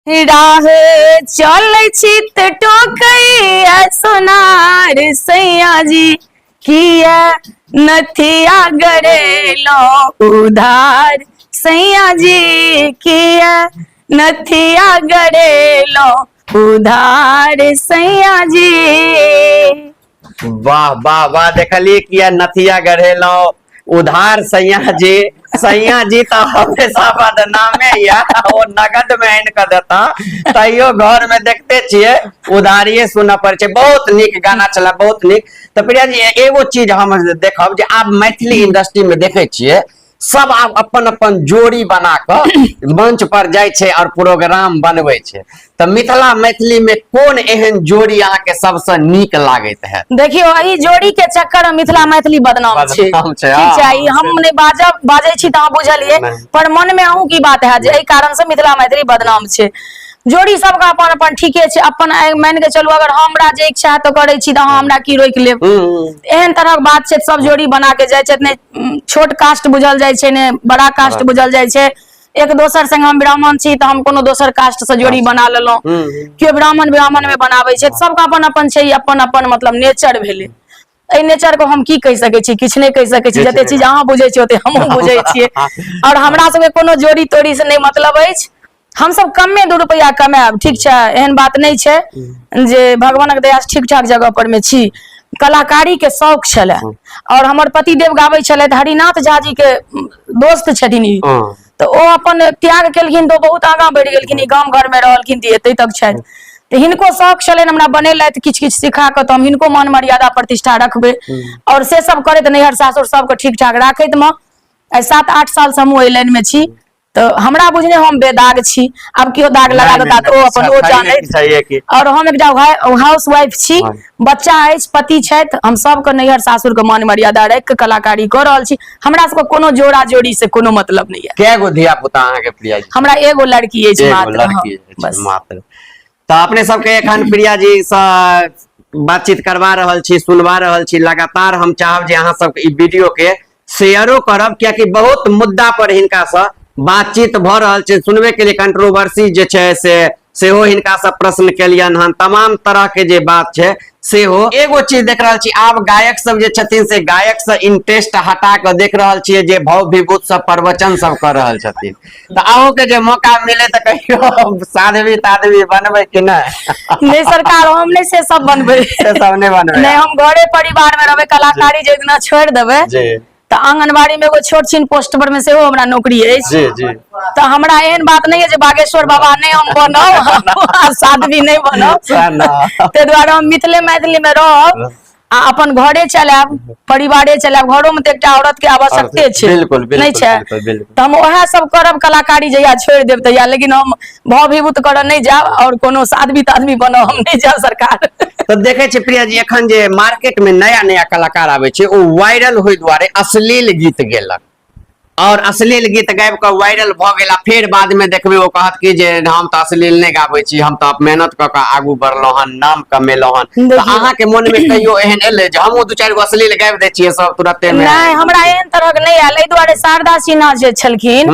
राह चलै छी तऽ टोकैया सोनार सैया जी, किया नथिया गड़ेलो उधार सैया जी, किया नथिया गड़ेलो उधार सैया जी। वाह वाह वाह, देखलिए किया नथिया गढ़ेलहुँ उधार सैया जी। सैया जी तऽ हमेशा बदनामे या ओ नगद में आनि कऽ देता, तैयो घर में देखते छियै उधारिये सुनऽ पड़ै छै। बहुत नीक गाना छलै, बहुत नीक। तऽ प्रिया जी, एगो चीज हम देखब जे आब मैथिली इंडस्ट्री में देखै छियै सब आब अपन अपन जोड़ी बना कऽ मंच पर जाइ छै और प्रोग्राम बनबै छै, तऽ मिथिला मैथिली में कोन एहन जोड़ी अहाँके सबसँ नीक लागैत है? देखियौ, एहि जोड़ी के चक्कर में मिथिला मैथिली बदनाम छै। बदनाम छै, ठीक हाँ, छै, ई हम नहि बाजब, बाजै छी तऽ अहाँ बुझलियै, नहि। पर मन में अहूँ की बात है जे एहि कारण से मिथिला मैथिली बदनाम छै। जोड़ी सबके अपन अपन ठीके छै, अपन मानि के चलू अगर हमरा जे इच्छा है तऽ करै छी, तऽ अहाँ हमरा की रोकि लेब? एहन तरहक बात छै। सब जोड़ी बना के जाइ छथि, नहि छोट कास्ट बुझल जाइ छै, नहि बड़ा कास्ट बुझल जाइ छै। एक दोसर संग हम ब्राह्मण छी तऽ हम कोनो दोसर कास्ट से जोड़ी बना लेलहुँ, केओ ब्राह्मण ब्राह्मण में बनाबै छै, सबके अपन अपन छै। ई अपन अपन मतलब नेचर भेलै। एहि नेचर को हम की कहि सकै छी? किछु नहि कहि सकै छी। किछु जते नहि। चीज अहाँ बुझै छी ओते हमहूँ बुझै छियै, और हमरा सबके कोनो जोड़ी तोड़ी से नहि मतलब अछि। हमसब कमे 2 रुपैआ कमायब, ठीक छै, एहन बात नहि छै जे भगवानक दया से ठीक ठाक जगह पर मे छी। कलाकारी के शौक छलै और हमर पतिदेव गाबै छलथि, हरिनाथ झा जी के दोस्त छथिन ई। तऽ ओ अपन त्याग केलखिन तऽ ओ बहुत आगाँ बढ़ि गेलखिन, ई गाम घर मे रहलखिन तऽ एते तक छथि। तऽ हिनको शौक छलनि, हमरा बनेलथि किछु किछु सिखा कऽ, तऽ हम हिनको मान मर्यादा प्रतिष्ठा रखबै और से सब करैत नैहर सासुर सबके ठीक ठाक राखैत मे आइ 7-8 साल से हमहूँ एहि लाइन मे छी। तऽ हमरा बुझने हम बेदाग छी, आब केओ दाग लगा नहि, देता नहि, तऽ ओ अपन ओ सही जानैत। सही कि और हम एकटा हाउस वाइफ छी, हाँ। बच्चा अछि, पति छथि, हम सबके नैहर सासुर के मान मर्यादा राखि के कलाकारी कऽ रहल छी। हमरा सबके कोनो जोड़ा जोड़ी से कोनो मतलब नहि है। कै गो धिया पुता अहाँके प्रिया जी? हमरा एगो लड़की अछि एगो मात्र। लड़की हाँ, अछि बस मात्र। तऽ अपने सबके एखन प्रिया जी सँ बातचीत करवा रहल छी, सुनवा रहल छी लगातार। हम चाहब जे अहाँ सबके ई वीडियो के शेयरो करब, कियाकि बहुत मुद्दा पर हिनका सँ बातचीत भऽ रहल छै। सुनबे के लिए कंट्रोवर्सी जे छै से सेहो हिनका सँ प्रश्न केलियनि हन, तमाम तरह के जे बात छै सेहो। एगो चीज देख रहल छी, आब गायक सब जे छथिन से गायक से इंटरेस्ट हटा कऽ देख रहल छियै जे भाव विभूत सब प्रवचन सब कऽ रहल छथिन। तऽ अहूँ के जे मौका मिले तऽ कहियो साधवी ताधवी बनबै कि नहि? नहि सरकार, हम नहि से सब बनबै। से सब नहि बनबै? नहि, हम घरे परिवार में रहबै। कलाकारी जे दिना छोड़ि देबै तऽ आंगनबाड़ी में एगो छोट छिन पोस्ट पर में सेहो हमरा नौकरी अछि। जी जी तऽ हमरा एहन बात नहि है जे बागेश्वर बाबा नहि हम बनब आ साध्वी नहि बनब। सएह ने। ताहि दुआरे हम मिथिले मैथिली में रहब आ अपन घरे चलायब, परिवारे चलायब। घरो में तऽ एकटा औरत के आवश्यकते छै। बिल्कुल, बिल्कुल, नहि छै? बिल्कुल, बिल्कुल। तऽ हम उएह सब करब, कलाकारी जहिया छोड़ि देब तहिया, लेकिन हम भाव विभूत करऽ नहि जायब और कोनो साध्वी ताध्वी बनब हम नहि जायब सरकार। तऽ देखै छियै प्रिया जी, एखन जे मार्केट में नया नया कलाकार आबै छै ओ वायरल होय दुआरे अश्लील गीत गेलक और अश्लील गीत गाबि कऽ वायरल भऽ गेल, आ फेर बाद में देखबै ओ कहत कि जे हम तऽ अश्लील नहि गाबै छी, हम तऽ मेहनत कऽ कऽ आगू बढ़लहुँ हन, नाम कमेलहुँ हन। तऽ देखियौ। अहाँके मन में कहियो एहन एलै जे हमहूँ 2-4 गो अश्लील गाबि दै छियै सब तुरते में? नहि, हमरा एहन तरहक नहि आयल। एहि दुआरे शारदा सिन्हा जे छलखिन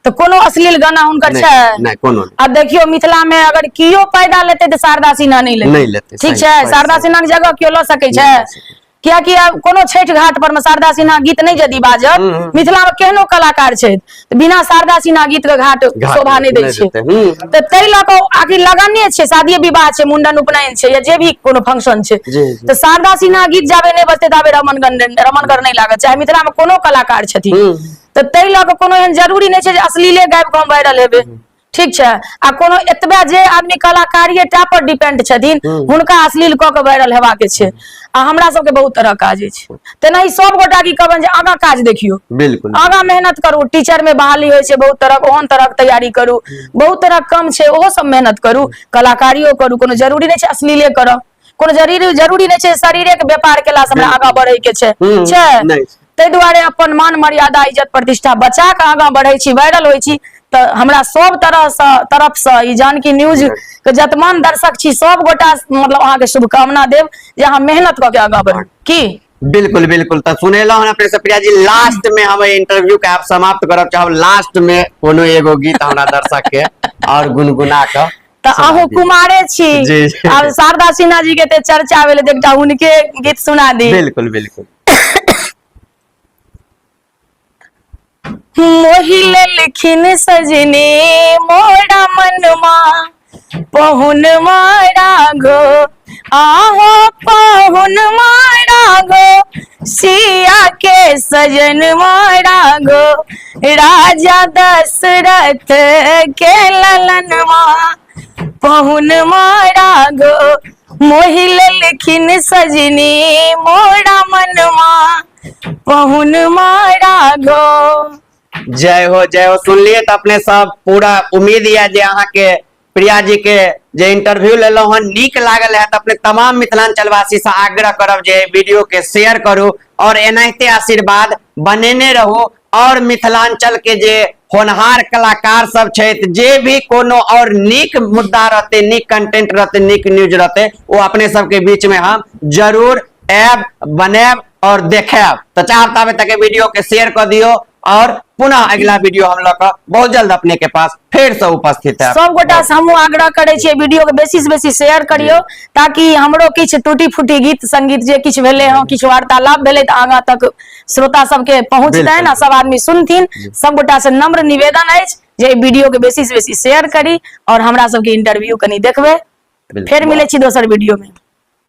तऽ कोनो अश्लील गाना हुनकर नहि, छै? नहि, कोनो नहि। आ देखियौ, मिथिला में अगर कियो पैदा लेतै तऽ शारदा सिन्हा नहि लेतै। नहि लेतै, ठीक सही, छै, सही, शारदा सही। सिन्हा के जगह केओ लऽ सकै छै? नहि लऽ सकै। कियाकि आब कोनो छठि घाट पर में शारदा सिन्हा गीत नहि यदि बाजत, मिथिला में केहनो कलाकार छै तऽ बिना शारदा सिन्हा गीत के घाट घाट शोभा नहि दै नहि छै। देतै, तऽ ताहि लऽ कऽ आखिर लगने छै, शादीए विवाह छै, मुंडन उपनयन छै या जे भी कोनो फंक्शन छै, जी, जी। तऽ शारदा सिन्हा गीत जाबे नहि बजतै ताबे रमणगर नहि लागत, चाहे मिथिला में कोनो कलाकार छथिन। तऽ ताहि लऽ कऽ कोनो एहन जरूरी नहि छै जे अश्लीले गाबि कऽ हम वायरल हेबै, ठीक छै? आ कोनो एतबे जे आदमी कलाकारिये टा पर डिपेंड छथिन हुनका अश्लील कऽ के वायरल हेबाक छै, आ हमरा सबके बहुत तरह काज अछि। तेनाही सब गोटा की कहबनि जे आगाँ काज देखियौ, बिल्कुल आगाँ मेहनत करू। टीचर में बहाली होइ छै बहुत तरहक, ओहन तरहक तैयारी करू। बहुत तरहक कम छै, ओहो सब मेहनत करू, कलाकारियो करू। कोनो जरूरी नहि छै अश्लीले करब, कोनो जरूरी जरूरी नहि छै शरीरे के व्यापार केला से हमरा आगाँ बढ़े के छै छै। नहि। ताहि दुआरे अपन मान मर्यादा इज्जत प्रतिष्ठा बचा कऽ आगाँ बढ़ै छी, वायरल होइ छी। तऽ हमरा सब तरह सँ तरफ सँ ई जानकी न्यूज के जतमान दर्शक छी सब गोटा मतलब अहाँके शुभकामना देब जे अहाँ मेहनत कऽ के आगाँ बढ़ू की। बिल्कुल बिल्कुल। तऽ सुनेलहुँ हन अपने से प्रिया जी, लास्ट में हम इंटरव्यू के आप समाप्त करब चाहब, लास्ट में कोनो एगो गीत हमरा दर्शक के और गुनगुना कऽ तऽ सुना अहूँ दियौ। कुमारे छी। जी, जी। आब शारदा सिन्हा जी के ते चर्चा भेलै तऽ एकटा हुनके गीत सुना दी। बिल्कुल बिल्कुल। मोहि लेलखिन सजनी मोरा मनमा पहुन मारा गो, आहो पहुन मारा गो, सिया के सजन मारा गो, राजा दशरथ के ललनवा पहुन मारा गो, मोहि लेलखिन सजनी मोरा मनमा पहुन मारा गो। जय हो जय हो। सुनलिए तऽ अपने सब, पूरा उम्मीद यऽ जे अहाँके प्रिया जी के जे इंटरव्यू लेलहुँ हन नीक लागल है। तऽ अपने तमाम मिथिलांचलवासी से आग्रह करब जे वीडियो के शेयर करू और एनाहिते आशीर्वाद बनेने रहू और मिथिलांचल के जे होनहार कलाकार सब छथि, जे भी कोनो और नीक मुद्दा रहते, नीक कंटेंट रहते, नीक न्यूज रहते, ओ अपने सबके बीच में हम जरूर आयब, बनायब और देखायब। तऽ चाहब ताबे तक वीडियो के शेयर कर दियो और पुनः अगला वीडियो हम लऽ कऽ बहुत जल्द अपने के पास फेर से उपस्थित है। सब गोटा से हमहूँ आग्रह करै छियै, वीडियो के बेसी से बेसी शेयर करियौ ताकि हमरो किछु टूटी फूटी गीत संगीत जे किछु भेलै हँ, किछु वार्तालाप भेलै, तऽ आगाँ तक श्रोता सबके पहुँचतनि आ सब आदमी सुनथिन। सब गोटा से नम्र निवेदन अछि जे एहि वीडियो के बेसी से बेसी शेयर करी और हमरा सबके इंटरव्यू कनि देखबै। फेर मिलै छी दोसर वीडियो में।